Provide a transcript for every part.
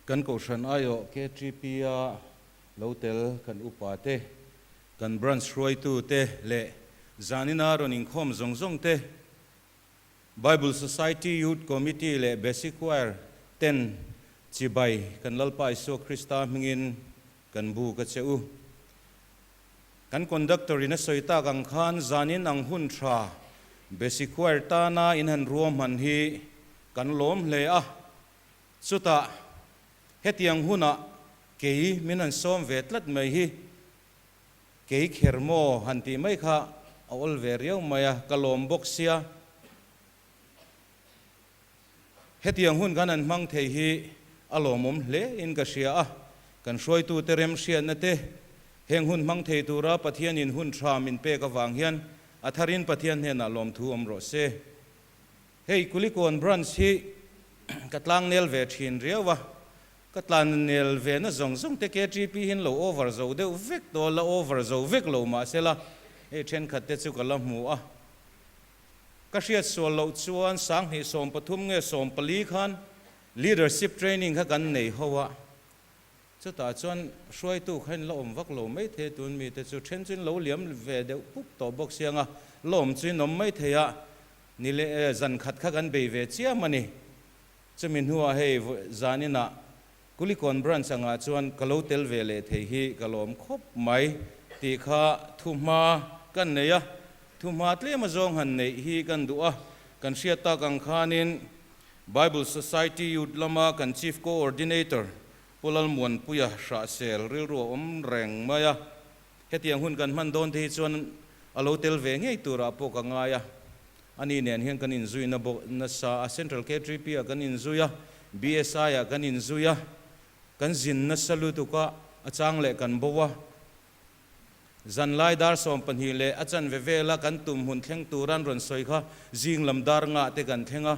Kan Kohhran aiawh KTP-a lo tel kan upa te, kan Branch hruaitu te leh zanina rawn inkhawm zawng zawng te, Bible Society Youth Committee leh Basic Choir ten chibai kan Lalpa Isua Krista hmingin kan bu ka che u. Kan conductor in a sawi tak ang khan zanin ang hun tha Basic Choir tana in han ruahman hi kan lawm hle a, chutah hetiang hunah kei min han sawm ve tlat mai hi Kei kher maw han tih mai kha a awl ve riau mai a, ka lawm bawk sia. Hetiang hun kan han hmang thei hi a lawmawm hle in ka hria a, kan hruaitute remhriatna te heng hun hmang thei tura Pathianin hun tha min pek avang hian a tharin Pathian hnenah lawmthu awm rawh se. Hei Kulikawn Branch hi ka tlangnel ve thin riau a, Ka tlan nel ve na zawng zawng te KTP hian lo over zo deuh vek tawh a, la over zo vek lo mahsela hei thenkhat te chu ka la hmu a. Ka hriat sual loh chuan sanghnih 13 nge 14 khan leadership training kha kan nei ho a, chutah chuan hruaitu kha in la awm vak lo mai thei tun mi te chu then chu in lo liam ve deuh pup tawh bawk sia nga la awm chu in awm mai thei a, ni leh zan khat kha kan bei ve chiam a ni. Chumi hnuah hei zaninah Kulikawn Branch angah chuan ka lo tel ve leh thei hi ka lawm khawp mai tih kha thuhma kan nei a, thuhma tlem azawng han neih hi kan duh a, kan hriat tak ang khanin Bible Society Youth lama kan Chief Coordinator Pu Lalmuanpuia Hrahsel rilru a awm reng mai a, hetiang hun kan hman dawn te hi chuan a lo tel ve ngei turah pawh ka ngai a. Ani nen hian kan inzuina bawk nasa a, Central KTP ah kan inzui a, BSI ah kan inzui a, kan zin nasa lutuk a, a chang leh kan bo a. Zanlai dar 12 leh a chanve vela kan tum hun thleng tura an rawn sawi kha zing lam dar ngah te kan thleng a,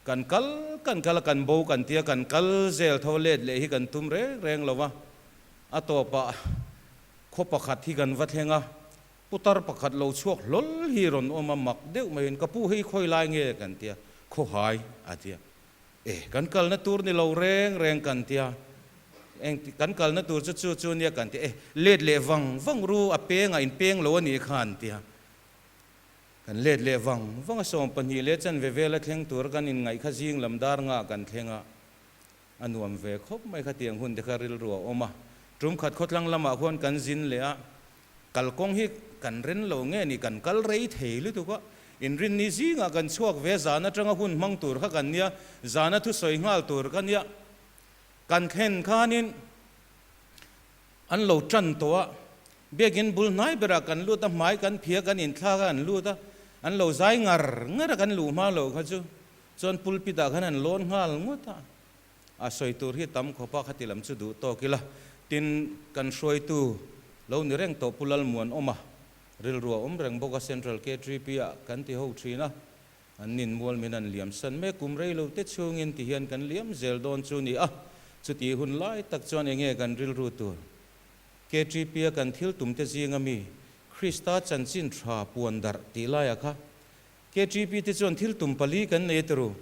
kan kal kan kal a, kan bo kan tia, kan kal zel tho let leh hi kan tum reng reng lo a, a tawpah khaw pakhat hi kan va thleng a, Putar pakhat lo chhuak hlawl hi rawn awm a, mak deuh maiin, Ka pu hei khawi lai nge? kan ti a, Khawhai a ti a. E, kan kalna tur ni lo reng reng kan ti a, eng kan kalna tur chu chu chu nia kan ti a, e, let leh vang vang ru, a pengah in peng lo a nih kha an ti a. Kan let leh vang vang a, 12 leh chanve vela thleng tur kan inngaih kha zing lam dar ngah kan thleng a, a nuam ve khawp mai khatiang hun te kha rilru a awm a. Tum khat khawtlang lamah khuan kan zin leh a, Kalkawng hi kan ren lo nge ni, kan kal rei thei lutuk a, inrinni zingah kan chhuak ve, zan atanga hun hmang tur kha kan nia, zana thusawi nghal tur ka nia, kan thlen khanin an lo tan tawh a, biakin bul hnai berah kan lut a, hmai kan phia kan inthlak a an lut a, an lo zai ngar ngar a kan luh hma loh kha chu, chuan pulpit ah khan an lawn nghal ngawt a. A sawi tur hi tam khawp a, khati lam chu duh tawk ila, tin kan hruaitu lo ni reng tawh Pu Lalmuanawma rilru a awm reng bawk a, Central KTP ah kan ti ho thin a, an nin mual min an liam san mek, kum rei lo te chhungin ti hian kan liam zel dawn chu ni a, chutih hun lai tak chuan enge kan rilru tur KTP a kan thil tum te zinga mi Krista chanchin tha puan darh tih laiah kha KTP te chuan thil tum pali kan nei turu.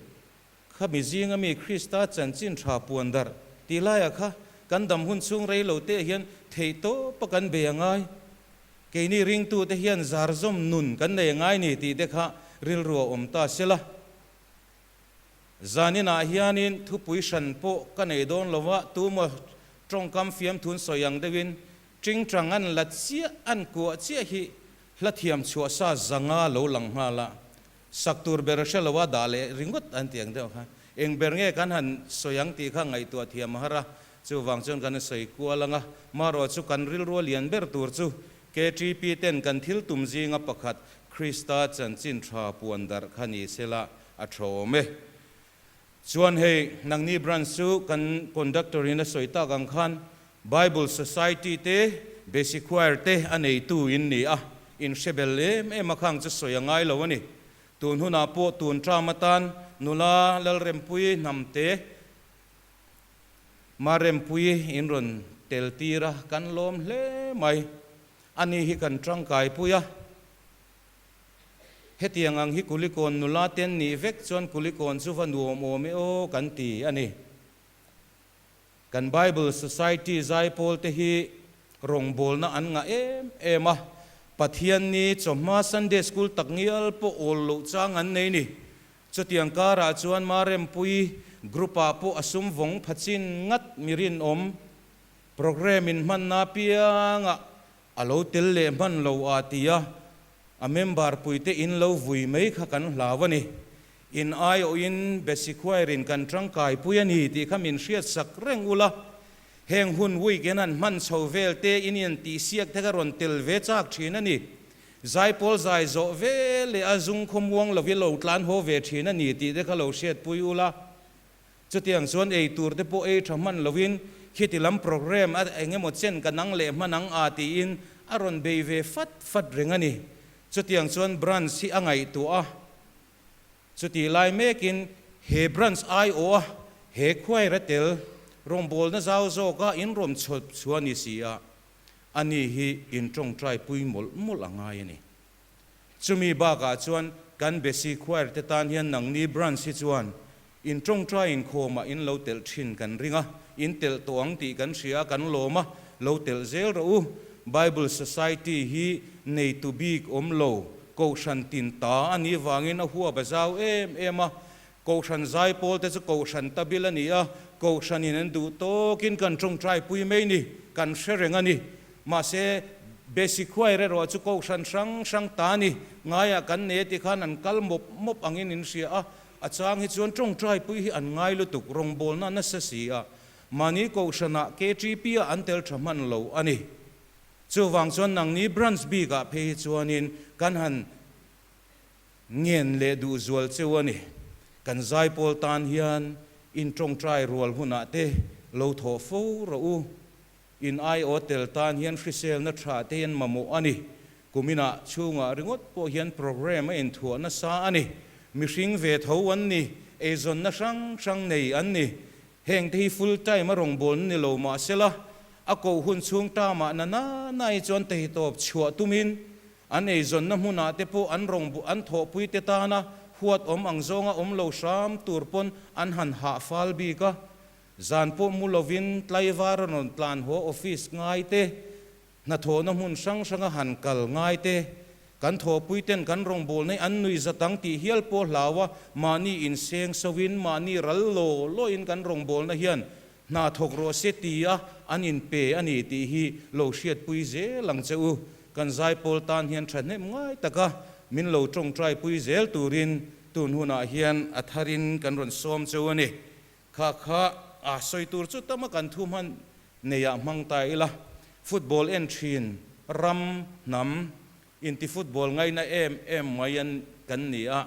Kha mi zinga mi Krista chanchin tha puan darh tih laiah kha kan dam hun chhung rei lo te hian theih tawpa kan bei a ngai. Keini ringtute hian zarzawm nun kan nei a ngai ni tih te kha rilru a awm ta sela. Zaninah hianin thupui hran pawh ka nei dawn lo a, tumaw tawngkam fiamthun sawi ang deuhin tingtang an la chiah an kuah chiah hi hla thiam chhuahsa zanga lo lang nghal a. Sak tur ber hre lo a dah leh ringawt an ti ang deuh kha. Eng ber nge kan han sawi ang tih kha ngaihtuah thiam a har a, chuvang chuan kan sawi kual ang a. Marawh chu kan rilrua lian ber tur chu KTP ten kan thil tum zinga pakhat Krista chanchin tha puan darh kha ni sela a tha awm e. Chuan hei nangni branch chu kan conductor in a sawi tak ang khan Bible Society te Basic Choir te a neitu in ni a, in hre bel em em a khang chu sawi a ngai lo a ni. Tun hunah pawh tun term atan nula Lalrempuii hnamte Marempuii in rawn tel tir a, kan lawm hle mai. Ani hi kan tangkai pui a. Hetiang ang hi Kulikawn nula te an nih vek chuan Kulikawn chu va nuam awm e aw kan ti a ni. Kan Bible Society zaipawl te hi rawngbawlna an ngah em em a, Pathianni chawhma Sunday School takngial pawh awl loh chang an nei ni. Chutiang karah chuan Marempui group-ah pawh a sum vawng pha chin ngat mi rinawm programme in hmanna apiangah a lo tel leh hman lo a ti a, a member puite in lo vui mai kha kan hlau a ni. In aiawhin Besichoir-in kan tangkaipui a ni tih kha min hriatsak reng ula, heng hun weekend an hman chho vel te in in tihsiak te kha rawn tel ve chak thin a ni. Zaipawl zai zawh ve leh a zung khawmuang lovi lo tlan haw ve thin a ni tih te kha lo hriatpui ula. Chutiang chuan ei tur te pawh ei tha hman loin khiti lam programme a eng emaw chen ka nang leh hman ang a tiin a rawn bei ve fat fat reng a ni. Chutiang chuan branch hi a ngaihtuah a, chutih lai mekin he branch aiawh a he choir a tel rawngbawlna zau zawka in rawn chhawp chhuah ni si a, ani hi in tawngtai pui mawlh mawlh a ngai a ni. Chumi bakah chuan kan Besi Choir te tan hian nangni branch hi chuan in tawngtai inkhawmah in lo telh thin kan ring a, in telh tawh ang tih kan hria a, kan lawm a, lo telh zel rawh u. Bible Society hi neitu bik awm lo, Kohhran tin ta a nih vangin a huap a zau em em a, Kohhran zaipawl te chu Kohhran ta bil a ni a, Kohhranin an duh tawkin kan tawngtai pui mai ni, kan hre reng a ni. Mahse, Basic Choir erawh chu Kohhran hrang hrang ta a ni. Ngaiah kan nei a ti khan an kal mawp mawp angin in hria a, a chang hi chuan tawngtai pui hi an ngai lutuk, rawngbawlna nasa si a. Mahni Kohhranah KTP ah an tel tha hman lo a ni. Chuvang chuan nangni branch bikah phei hi chuanin kan han Ngen leh duh zual cheu a ni. Kan zaipawl tan hian in tawngtai rual hunah te lo thawh fo rawh u. In aiawh tel tan hian hriselna tha te hian mamawh a ni. Kuminah chhungah ringawt pawh hian programme a inthuah nasa a ni. Mihring ve tho an ni, eizawnna hrang hrang nei an ni. Heng te hi full time a rawngbawlna ni lo mahsela, a koh hun chhung tamah na na na hi chuan teitawp chhuah tumin An eizawnna hmunah te pawh an rawng an thawhpui te tana huat awm ang zawnga awm lo hram tur pawn an han hah fal bik a. Zan pawh mu lovin tlaivar a rawn tlan haw office ngai te, hnathawhna hmun hrang hranga han kal ngai te, kan thawhpui ten kan rawngbawlna hi an nui zat ang tih hial pawh hlau a, mahni inseng soin mahni ral law lawin kan rawngbawlna hian Hna thawk rawh se ti a an inpe a ni tih hi lo hriatpui zel ang che u. Kan zaipawl tan hian thahnem ngai taka min lo tawngtaipui zel turin tun hunah hian a tharin kan rawn sawm che u a ni. Kha kha a sawi tur chu tama kan thu hman neiah hmang ta ila. Football en thin ram hnam inti football ngaina em em mai an kan ni a.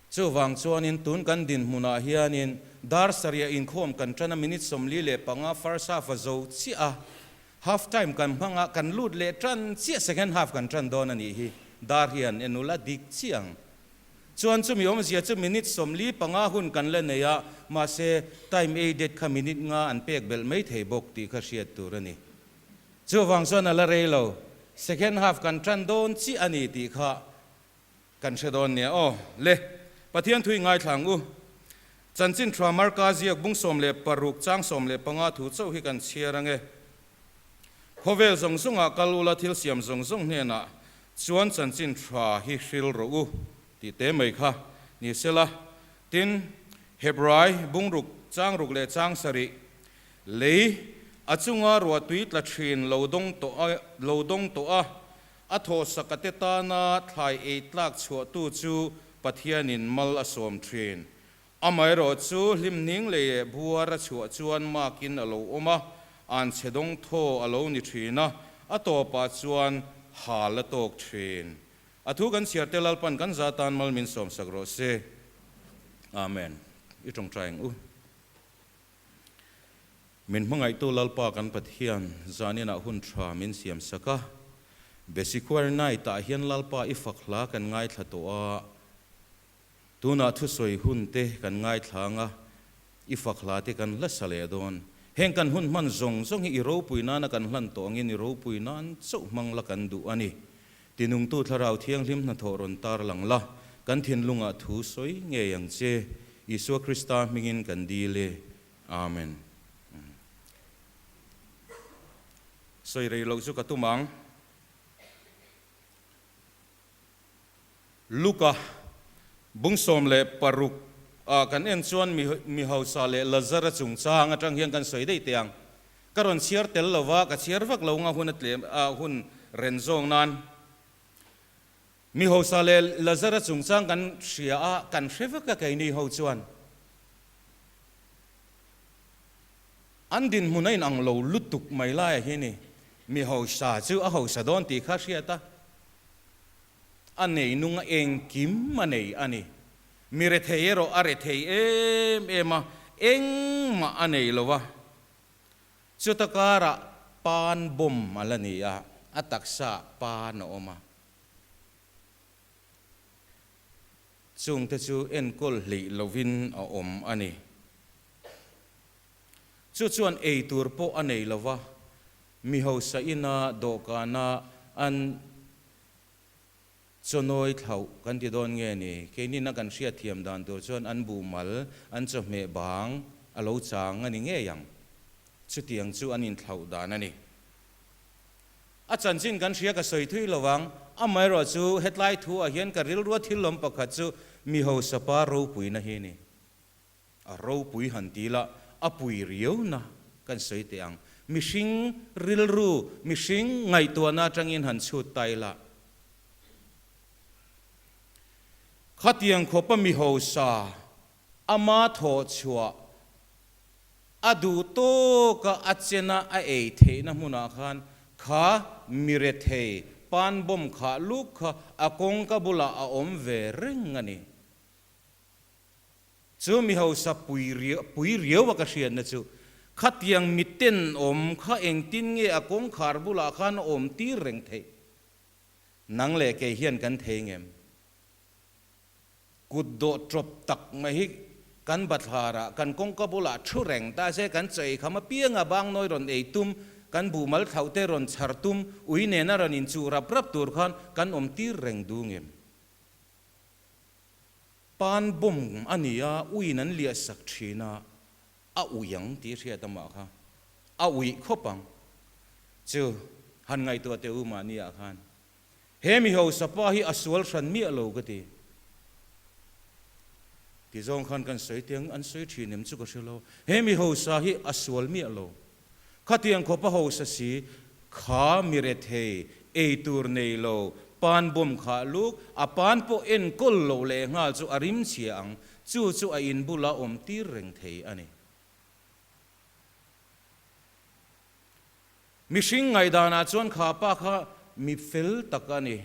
Chuvang chuanin tun kan dinhmunah hianin dar sarih inkhawm kan tan a, minute 45 first half a zo chiah a, half time kan hmang a, kan lut leh tan chiah second half kan tan dawn a nih hi, dar hi han en ula dik chiah ang. Chuan chumi awmzia chu minute 45 hun kan la nei a, mahse time aided kha minute nga an pek belh mai thei bawk tih kha hriat tur a ni. Chuvang chuan a la rei lo, second half kan tan dawn chiah a ni tih kha Kan hre dawn nia aw. Le, Pathian thu i ngaithla ang u. Chanchin Thra Marka ziak bung 16 chang 15 thu chauh hi kan chhiar ang e. Khawvel zawng zawngah kal ula thil siam zawng zawng hnenah chuan Chanchin Thra hi hril rawh u tih te mai kha ni sela. Tin, Hebrai bung ruk chang ruk leh chang sarih lei a chunga ruahtui tla thin lo dawng tawh a lo dawng tawh a, A thawhsaka te tana thlai ei tlak chhuahtu chu Pathianin mal a sawm thin. Amaherawh chu hlimning leh buar a chhuah chuan makin a lo awm a, anchhe dawng thaw a lo ni thin a, a tawpah chuan hal a tawk thin. A thu kan chhiar te Lalpan kan za tan mal min sawmsak rawh se. Amen. I tawngtai ang u. Min hmangaihtu Lalpa kan Pathian, zaninah hun tha min siam sak a. Besiquare Night ah hian Lalpa i fak hla kan ngaithla tawh a, tunah thusawi hun te kan ngaithla ang a, i fak hla te kan hla sa leh dawn. Heng kan hun hman zawng zawng hi i ropui nana kan hlan tawh angin i ropui nan chauh hmang la kan duh a ni. Tinungtu Thlarau Thianghlim hnathawh rawn tar lang la, kan thinlungah thu sawi ngei ang che. Isua Krista hmingin kan dil e. Amen. Sawi rei loh chu ka tum ang. Luka bung 16 ah kan en chuan mi hausa leh Lazara chungchang atang hian kan sawi daih teh ang. Ka rawn chhiar tel lo va, ka chhiar vak lo nga hun a tlem a hun ren zawng nan. Mi hausa leh Lazara chungchang kan hria a, kan hre vek a keini ho chuan. An dinhmun a inang lo lutuk mai laiah hian i mi hausa chu a hausa dawn tih kha hriat a, a nei nung a engkim a nei a ni. Mi rethei erawh a rethei em em a, engmah a nei lo a. Chuta karah pan bawm a la ni a, a taksa pan a awm a. Chungte chu enkawl hleih lovin a awm a ni. Chu chuan ei tur pawh a nei lo va, mi hausa ina dawhkana an chawnawi thlauh kan ti dawn nge ni? Keinina kan hriatthiam dan tur chuan an buhmal, an chawhmeh bang a lo chang a ni ngei ang. Chutiang chu an inthlauh dan a ni. A chanchin kan hria ka sawi thui lo vang, amaherawh chu hetlai thu ah hian ka rilrua thil lawm pakhat chu mi hausa pa ropuina hi a ni. A ropui han ti la, a pui riauna kan sawi teh ang. Mihring rilru, mihring ngaihtuahna atangin han chhut ta ila. Khatiang khawpa mi hausa ama thawh chhuah a duh tawka a chena a ei theihna hmunah khan kha mi rethei pan bawm khah luk kha a kawngka bulah a awm ve reng a ni. Chu mi hausa pui pui riau a ka hriatna chu khatiang mi tenawm kha engtin nge a kawngkhar bulah khan a awm tir reng theih? Nang leh kei hian kan thei ngem? Kut dawh tawp tak mai hi kan bathlarah kan kawngka bulah thu reng ta se kan chaw ei kham apianga bangnawi rawn ei tum, kan buhmal thlauh te rawn chhar tum, ui nena rawn inchuh rap rap tur khan kan awm tir reng dung em? Pan bawm a ni a, uiin an liah sak thin a, a ui ang tih hriat amah kha a uih khawp ang chu han ngaihtuah teh u mahni ah khan. He mi hausa pa hi a sual hran miah lo ka ti. Ti zawng khan kan sawi tiang an sawi thin em chu ka hre lo. He mi hausa hi a sual miah lo. Khatiang khawp a hausa si, kha mi rethei, ei tur nei lo, pan bawm khah luk, a pan pawh enkawl loh leh nghal chu a rim chhia ang, chu chu a in bula awm tir reng thei a ni. Mihring ngaihdanah chuan kha pa kha mi fel tak a ni.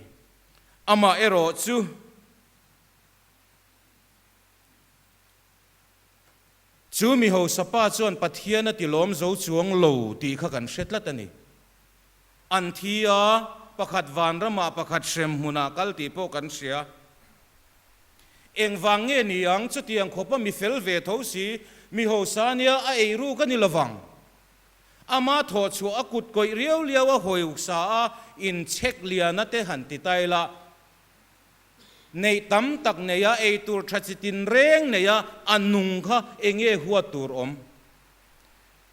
Amah erawh chu chu mi hausa pa chuan Pathian a tilawm zo chuang lo tih kha kan hre tlat a ni. An thi a, pakhat vanramah pakhat hremhmunah kal tih pawh kan hria. Engvang nge ni ang chutiang khawpa mi fel ve tho si, mi hausa nia a eiruk a ni lovang. Ama thawh chhuah a kut kawih riau liau a hawi uksa a inchhek liana te han ti ta ila, neih tam tak nei a, ei tur tha chi tin reng nei a, a nung kha enge huat tur awm?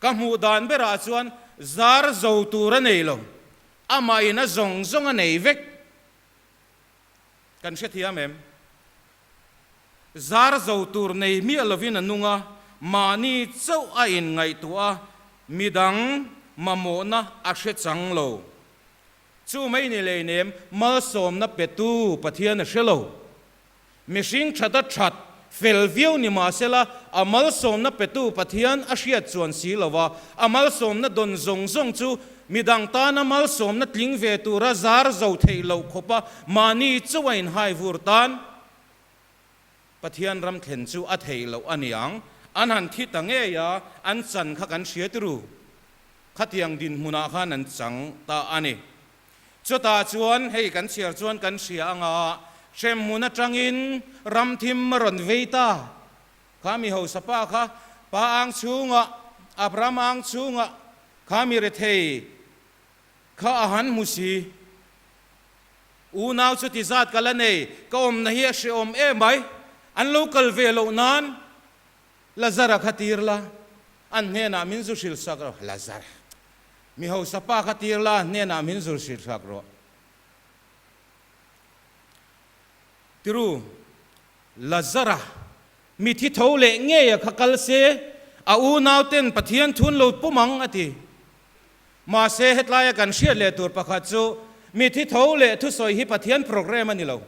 Ka hmuh dan berah chuan zar zo tur a nei lo, amah in a zawng zawng a nei vek. Kan hrethiam em? Zar zo tur nei miah lovin a nung a, mahni chauh a inngaihtuah a, midang mamawhna a hre chang lo. Chu mai ni leinem malsawmna petu Pathian a hre lo. Mihring that a that fel viau ni mahsela a malsawmna petu Pathian a hriat chuan si lo a, a malsawmna dawn zawng zawng chu midang tana malsawmna tling ve tura zar zo theih loh khawpa mahni chauh a inhai vur tan Pathian ram thlen chu a theih loh a niang. An han thi ta ngei a, an chan kha kan hria tiru. Khatiang dinhmunah khan an chang ta a ni. Chutah chuan hei kan chhiar chuan kan hria anga hremhmun atangin ram thim a rawn vei ta. Kha mi hausa pa kha pa ang chhungah, Abraham ang chhungah kha mi rethei kha a han hmu si. Unau chu ti zat ka la nei, ka awmna hi a hrehawm em mai. An lo kal ve loh nan. Lazara kha tir la, an hnenah min zu hrilh sak rawh. Lazara, mi hausa pa kha tir la, an hnenah min zu hrilh sak rawh. Tiru, Lazara, mi thi tho leh ngeia kha kal se, a unauten Pathian thun lo pawm ang, a ti. Mahse, hetlaia kan hriat leh tur pakhat chu, mi thi tho leh thusawi hi Pathian program a ni lo.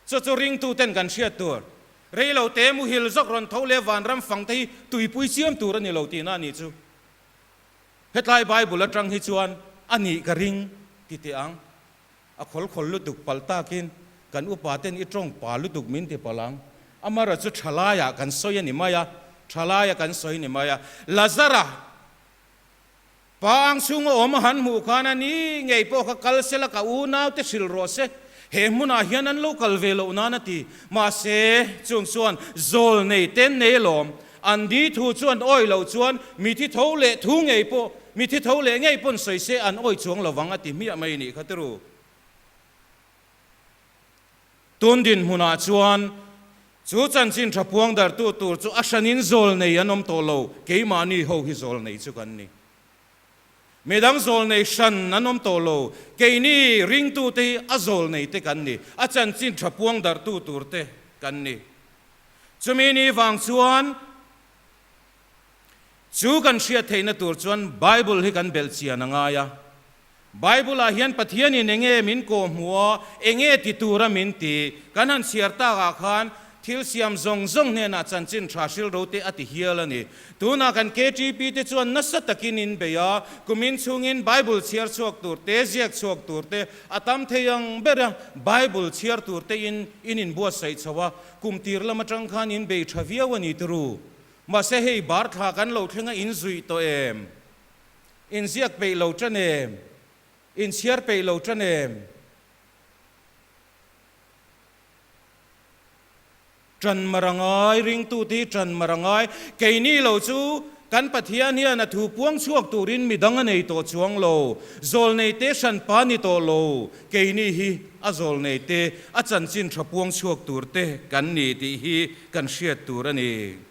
Chu chu ringtuten kan hriat tur. Rei lo te muhil zawk rawn tho leh vanram fang te hi tuipui chiam tur a ni lo tihna a nih chu. Hetlai Bible atang hi chuan a nih ka ring ti teh ang. A khawl khawl lutuk palh takin kan upa ten i tawng pa lutuk min ti palh ang. Amara chu thalaiah kan sawi a ni mai a, thalaia kan sawi a ni mai a. Lazara Pa ang chhunga awm a han hmuh khan a ni ngei pawh kha kal sela ka unaute hrilh rawh se, he hmunah hian an lo kal ve loh nan a ti. Mahse, chung chuan zawl nei ten nei alawm. An di thu chu an awi loh chuan mi thi tho leh thu ngei pawh, mi thi tho leh ngei pawn sawi se an awi chuang lo vang a ti hmiah mai nih kha tiru. Tun dinhmunah chuan chu chanchin tha puang dartu tur chu a hranin zawl nei an awm tawh lo, keimahni ho hi zawl nei chu kan ni. Midang zawl nei hran an awm tawh lo, keini ringtute hi a zawl nei te kan ni, a chanchin tha puang dartu tur te kan ni. Chumi ni vang chuan chu kan hriat theihna tur chuan Bible hi kan belh chian a ngai a. Bible-ah hian Pathianin enge min kawhhmuh a, enge ti tura min ti? Kan han chhiar takah khan thil siam zawng zawng hnenah chanchin tha hrilro te a ti hial a ni. Tunah kan KTP te chuan nasa takin in bei a, kumin chhungin Bible chhiar chhuak tur te, ziak chhuak tur te, a tam thei ang bera Bible chhiar tur te in in inbuatsaih chho a, kum tir lam atang khan in bei tha viau a ni turu. Mahse hei bar thla kan lo thleng a inzuih tawh em? Inziak peih lo tan em? Inchhiar peih lo tan em? Tan mar a ngai, ringtute hi tan mar a ngai. Keini lo chu kan Pathian hian a thu puang chhuak turin midang a nei tawh chuang lo. Zawlneite hranpa ni tawh lo. Keini hi a zawlneite, a chanchin tha puang chhuak turte kan ni tih hi kan hriat tur a ni.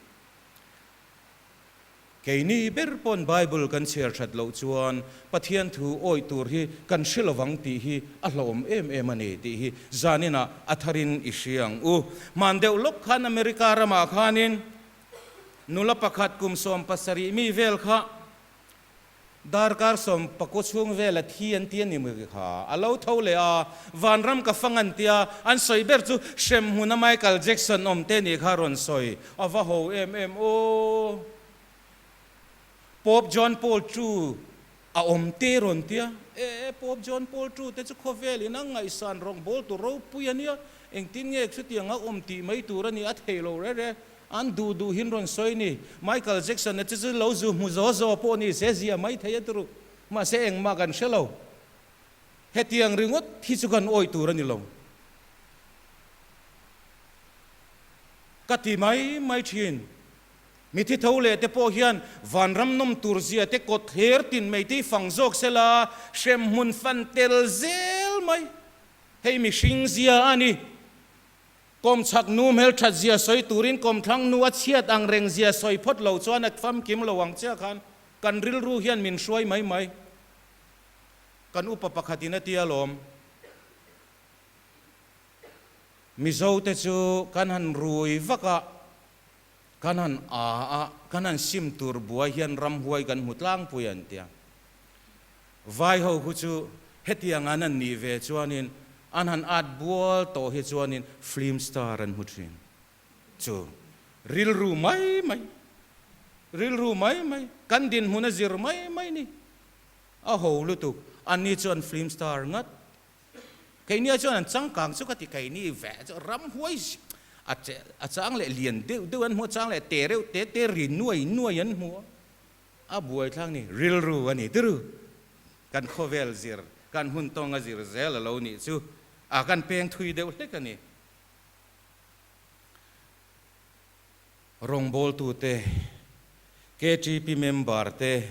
Keini ber pawn Bible kan chhiar that loh chuan Pathian thu awih tur hi kan hre lovang tih hi a hlauhawm em em a ni tih hi zaninah a tharin i hria ang u. Hman deuh lawk khan America ramah khanin nula pakhat kum 70 mi vel kha Darkar 19 chhung vela thi an ti a ni mai kha. A lo tho leh a, vanram ka fang an tia, an sawi ber chu hremhmuna Michael Jackson awm te nih kha rawn sawi. A va ho em em aw. Pope John Paul ii a awm te rawn tia, e Pope John Paul ii te chu khawvel in a ngaihsan rawngbawl tur ropui a nia, engtin nge chutiang a awm tih mai tur a ni, a thei lo re re. An duh duhin rawn sawi ni. Michael Jackson-a chu chu lo zu hmu zaw zaw pawh ni se zia mai thei a turu. Mahse engmah kan hre lo. Hetiang ringawt hi chu kan awih tur a ni lo. Ka ti mai mai thin. Mithi tho leh te pawh hian vanram nawm tur zia te kawt thler tin mai te hi fang zawk se la, hremhmun fan tel zel mai. Hei mihring zia a ni. Kawmchhak nu hmelthat zia sawi turin kawmthlang nu a chhiat ang reng zia sawi phawt lo chuan a famkim lo ang chiah khan kan rilru hian min hruai mai mai. Kan upa pakhatin a ti alawm. Mizo te chu kan han rui vak a, kan han a a, kan han sim tur buai hian ramhuai kan hmu tlangpui an tia. Vai ho khu chu hetiang an an nih ve chuanin an han at bual tawh hi chuanin film star an hmu thin chu rilru mai mai, rilru mai mai, kan dinhmun a zir mai mai ni. A ho lutuk, anni chuan film star ngat. Keini chuan an changkang chu ka ti keini ve chu ramhuai a a chang leh lian deuh deuh an hmu a, chang leh te reuh te te ri nuai nuai an hmu a. A buaithlak ni, rilru a ni tiru. Kan khawvel zir, kan hun tawng a zir zel a lo nih chu a kan peng thui deuh hlek a ni. Rawngbawltute, KTP member te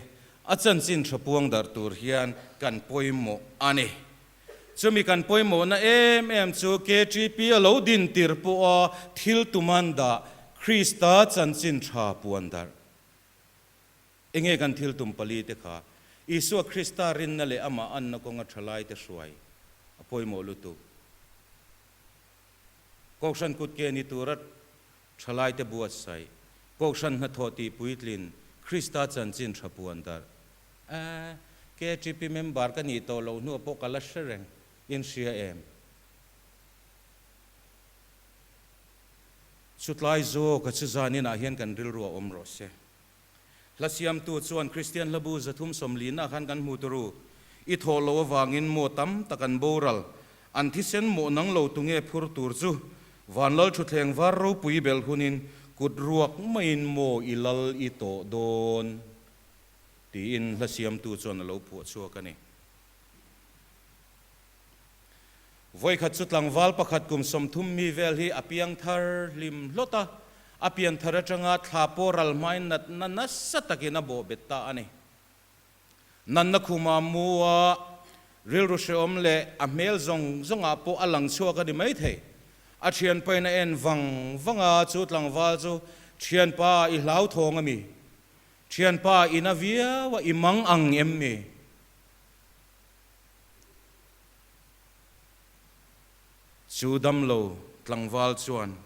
a chanchin tha puang darh tur hian kan pawimawh a ni. Chumi kan pawimawhna em em chu KTP a lo din tir pawha thil tuman dah. Krista chanchin tha puan darh. Enge kan thil tum palite kha? Isua Krista rinna leh amah anna kawnga thalaite hruai a pawimawh lutuk. Kohhran kutke ni tura thalaite buatsaih, Kohhran hnathawh tih puitlin, Krista chanchin tha puan darh. Aa, KTP member ka nih tawh loh hnuah pawh ka la hre reng, in hria em? Chutlai zawka chu zaninah hian kan rilru a awm rawh se. Hla siamtu chuan Kristian hlabu 340 khan kan hmu turu, I thawh loh avangin maw tam tak an boral, an thisen mawh nang lo tunge phur tur chu, Vanlal thutthleng var ropui belh hunin kut ruak maiin maw i lal i tawh dawn? tiin hla siamtu chuan a lo phuah chhuak a ni. Vawikhat chu tlangval pakhat kum 30 mi vel hi a piang thar hlim hlawt a, a pian thar atanga thla pawh ral hmain natna nasa takin a bawh bet ta a ni. Natna khuma mua rilru hrehawm leh a hmel zawng zawngah pawh a lang chhuak a ni maithei. A thianpain a en vang vang a, chu tlangval chu, Thianpa, i hlauthawng a mi? Thianpa, i na viau a, i mang ang em ni? Chu damlo tlangval chuan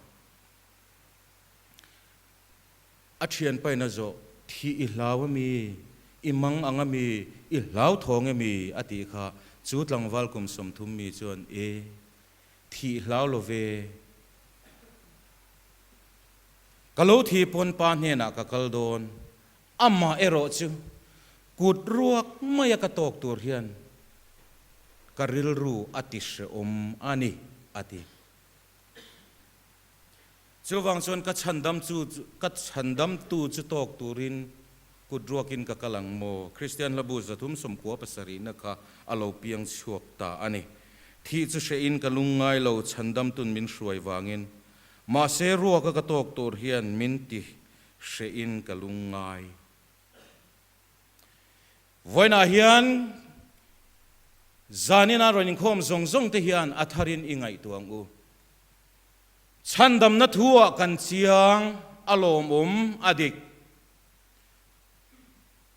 a thianpain a zawh, Thih i hlau a mi? I mang ang a mi? I hlauthawng e mi? a tih kha chu tlangval kum 30 mi chuan, E, thih hlau lo ve. Ka lo thi pawn pa hnenah ka kal dawn. Amah erawh chu kut ruak maia ka tawk tur hian ka rilru a ti hrehawm a ni, a ti. Chuvang chuan ka chhandam chu ka chhandamtu chu tawk turin kut ruakin ka kal ang maw? Kristian hlabu 397na kha a lo piang chhuak ta a ni. Thih chu hrehin ka lungngai lo, chhandamtun min hruai vangin. Mahse ruaka ka tawk tur hian min ti hrehin ka lungngai. Vawiinah hian zanina rawn inkhawm zawng zawng te hian a tharin i ngaihtuah ang u. Chhandamna thu-ah kan chiang, a lawmawm, a dik.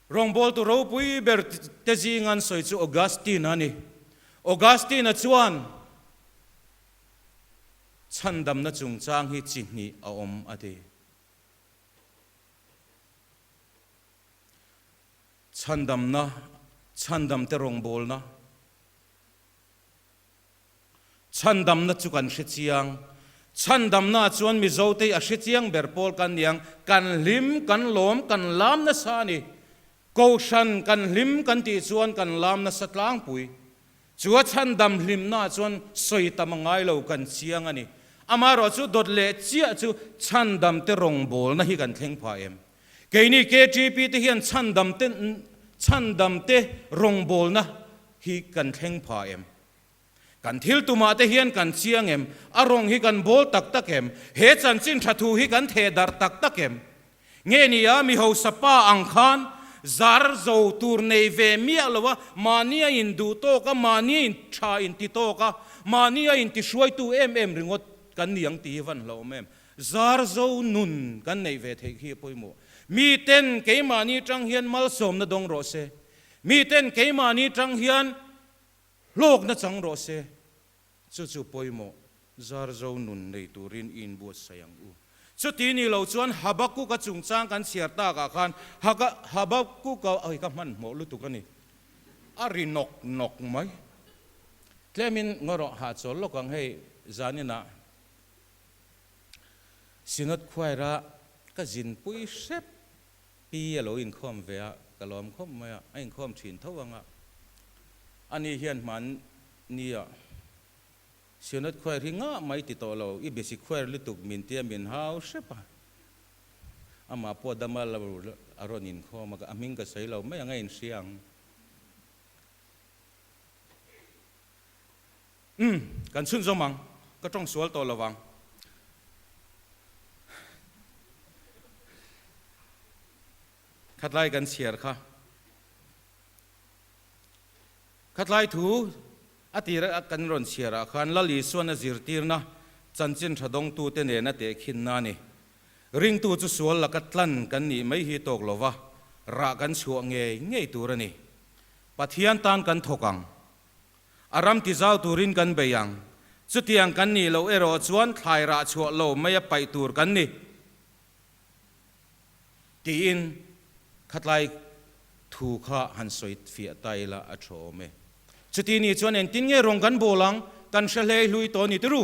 Rawngbawltu ropui ber te zinga an sawi chu Augustine a ni. Augustine-a chuan chhandamna chungchang hi chi hnih a awm a ti. Chhandamna, chhandamte rawngbawlna. Chhandamna chu kan hre chiang. Chhandamna chuan Mizote hi a hre chiang ber pawl kan ni ang. Kan hlim, kan lawm, kan lam nasa a ni. Kohhran kan hlim kan tih chuan kan lam nasa tlangpui. Chu a chhandam hlimna chuan sawi tam a ngai lo, kan chiang a ni. Amaherawh chu dawt leh chiah chu chhandamte rawngbawlna hi kan thleng phah em? Keini KTP te hian chhandamte chhandamte rawngbawlna hi kan thleng phah em? Kan thil tumah te hian kan chiang em? A rawng hi kan bawl tak tak em? He chanchin tha thu hi kan theh darh tak tak em? Nge ni a, mi hausa pa ang khan zar zo tur nei ve miah lo a, mahni a in duh tawk a, mahni a in tha in ti tawk a, mahni a in ti hruaitu em em ringawt kan ni ang tih hi van hlauhawm em? Zar zo nun kan neih ve theih khi a pawimawh. Mi ten keimahni tang hian malsawmna dawng rawh se. Mi ten keimahni tang hian hlawkna chang rawh se. Chu chu pawimawh zar zo nun nei turin i inbuatsaih ang u. Chuti ni lo chuan Habakkuk-a chungchang kan chhiar takah khan Habakkuk-a oi ka hmanhmawh lutuk a ni. A ri nawk nawk mai. Tlemin ngaw rawh hahchawl lawk ang hei zaninah Synod Choir-a ka zinpui hrep pi a lo inkhawm ve a, ka lawm khawp mai a, a inkhawm thin tho ang a. Ani hian hmannia Synod Choir hi ngah mai ti tawh lo, i basic choir lutuk min tia min hau hrep a. Amah pawh dama lo a rawn inkhawm a, a hming ka sawi lo mai ang a inhria ang. Umm, kan chhunzawm ang, ka tawng sual tawh lo vang. Khatlai kan chhiar kha. Khatlai thu a tir a kan rawn chhiarah khan Lal Isuan a zirtirna chanchin tha dawngtute nena tehkhinna a ni. Ringtu chu sual laka tlan kan nih mai hi tawk lova, rah kan chhuah ngei ngei tur a ni. Pathian tan kan thawk ang. A ram tizau turin kan bei ang. Chutiang kan nih loh erawh chuan thlai rah chhuah lo maia paih tur kan ni. Tiin khatlai thu kha han sawi fiah ta ila a tha awm e. Chuti ni chuan engtin nge rawng kan bawl ang? Kan hre hlei hlui tawh a ni tiru.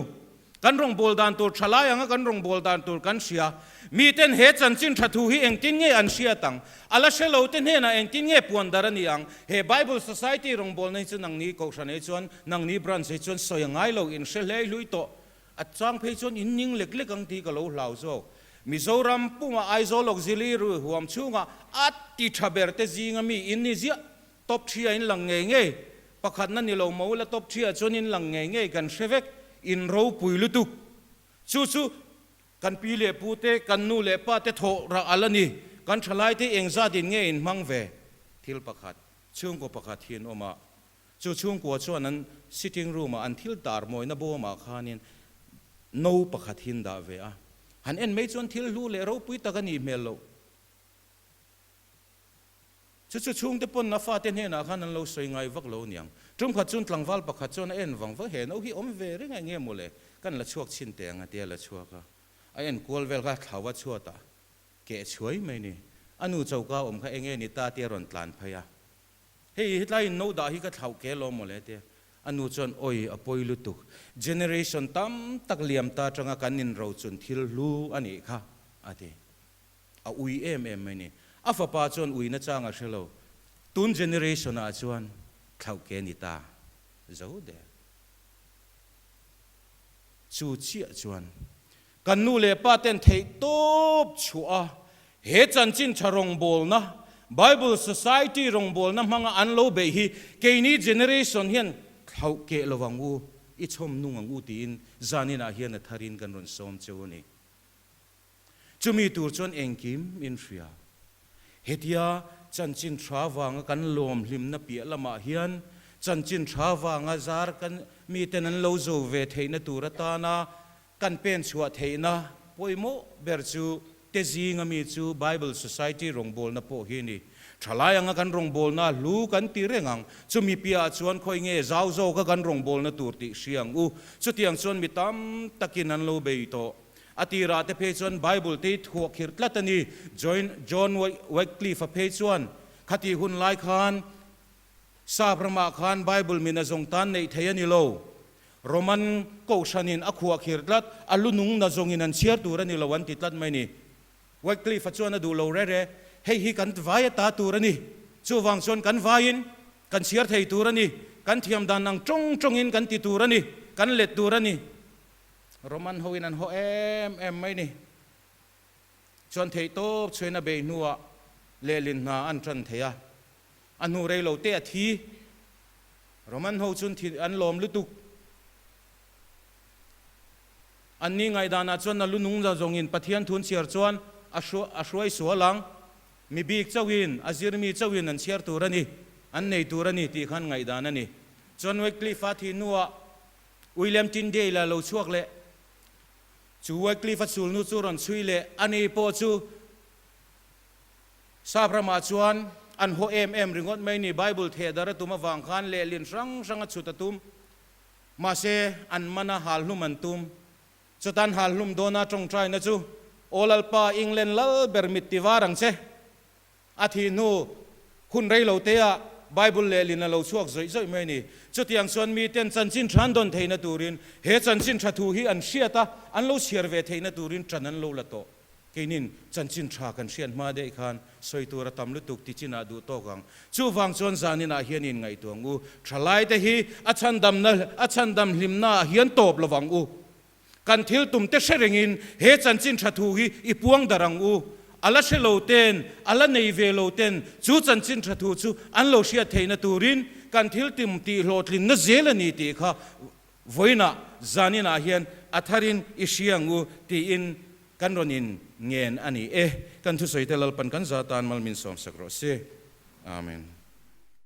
Kan rawng bawl dan tur tha lai anga kan rawng bawl dan tur kan hria. Miten he chanchin tha thu hi engtin nge an hriat ang? A la hre lo te hnenah engtin nge puan dar a ni ang? He Bible Society rawng bawlna hi chu nangni Kohhran ei chuan, nangni Branch ei chuan sawi a ngai lo, in hre hlei hlui tawh. A chang phei chuan in ning lek lek ang tih ka lo hlau zawk. Mizoram puma Aizawl Auxiliary huam chhungah a ti tha ber te zinga mi in ni ziah. Top thia in lang ngei ngei. Pakhatna ni lo maw ila top thia chuan in lang ngei ngei kan hre vek. In ropui lutuk. Chu chu kan pi leh pu te, kan nu leh pa te thawh rah al a ni. Kan thalai te engzat in nge in hmang ve? Thil pakhat, chhungkaw pakhat hi an awm a. Chu chhungkua chuan an sitting room ah an thil tar mawina bawmah khanin no pakhat hi an dah ve a. Han en mai chuan thil hlu leh ropui tak a nih hmel loh. Chu chu chhungte pawn a fate hnenah khan an lo sawi ngai vak lo niang. Tum khat chuan tlangval pakhat chuan a en vang vang, he no hi awm ve reng eng nge mawle, kan la chhuak chhin teh ang a tia la chhuak a. A en kual vel kha thlau a chhuat a, keh chhuai mai ni. A nu choka awm kha eng nge ni ta tia rawn tlan phei a. Hei hetlai in no dah hi ka thlauh ke lawm mawle tia. A nu chuan awi a pawi lutuk, generation tam tak liam ta atanga kan inrochun thil hlu a nih kha a ti. A ui em em mai ni. A fapa chuan ui nachang a hre lo. Tun generation ah chuan thlauh ke ni ta zo der. Chu chiah chuan kan nu leh pa ten theih tawp chhuah a he chanchin tha rawngbawlna, Bible Society rawngbawlna hmanga an lo beih hi keini generation hian thlauh keh lo ang u, i chhawm nung ang u tiin zaninah hian a tharin kan rawn sawm cheu a ni. Chumi tur chuan engkim in hria. Hetia chanchin tha vanga kan lawm hlimna piah lamah hian chanchin tha vanga zar kan miten an lo zo ve theihna tur atana kan pen chhuah theihna pawimawh ber chu te zinga mi chu Bible Society rawngbawlna pawh hi a ni. Thalai anga kan rawngbawlna hlu kan ti reng ang. Chumi piahah chuan khawi nge zau zawka kan rawngbawlna tur tih hria ang u. Chutiang chuan mi tam takin an lo bei tawh. A tirah te phei chuan Bible te hi thuah khirh tlat a ni. John Wycliffe-a phei chuan khatih hun lai khan Sap ramah khan Bible min a zawng tan neih thei a ni lo. Roman kohhranin a khuah khirh tlat, a lu nung na zawngin an chhiar tur a ni lo an ti tlat mai ni. Wycliffe-a chuan a duh lo re re, Hei hi kan vai a ta tur a ni. Chuvang chuan kan vaiin kan chhiar thei tur a ni. Kan thiam dan ang tawng tawngin kan ti tur a ni, kan let tur a ni. Roman hoin an haw em em mai ni. Chuan theihtawp chhuain a beih hnuah lehlin hna an tan thei a, a hnu rei lo te a thi. Roman ho chuan thi an lawm lutuk. Anni ngaihdanah chuan a lu nung zawngin Pathian thun chhiar chuan a hruai sual ang. Mi bik chauhin, a zirmi chauhin an chhiar tur a ni, an nei tur a ni tih khan ngaihdan a ni. Chuan Wycliffe-a thih hnuah William Tyndale a lo chhuak leh. Chu Wycliffe a chulnu chu rawn chhui leh a ni pawh chu Sap ramah chuan an haw em em ringawt mai ni. Bible theh dar a tum avang khan lehlin hrang hrang a chhut a tum. Mahse, an man a hal hlum an tum. Chutan hal hlum dawna tawngtaina chu, Aw Lalpa, England lal ber mit ti var ang che. A thih hnu hun rei lo teah Bible lehlin a lo chhuak zawih zawih mai a ni. Chutiang chuan miten chanchin tha an dawn theihna turin he chanchin tha thu hi an hriat a, an lo chhiar ve theihna turin ṭan an lo la tawh. Keinin chanchin tha kan hriat hma daih khan sawi tur a tam lutuk ti chinah duh tawk ang. Chuvang chuan zaninah hian inngaihtuah ang u. Thalaite hi a chhandamna a chhandam hlimnaah hian tawp lo vang u. Kan thil tum te hre rengin he chanchin tha thu hi i puang darh ang u. A la hre lo ten, a la nei ve lo ten chu chanchin tha thu chu an lo hriat theihna turin kan thil tum tih hlawhtlinna zel a ni tih kha vawiinah zaninah hian a tharin i hria ang u tiin kan rawn in ngen a ni e. Kan thusawi te Lalpan kan za tan mal min sawmsak rawh se. Amen.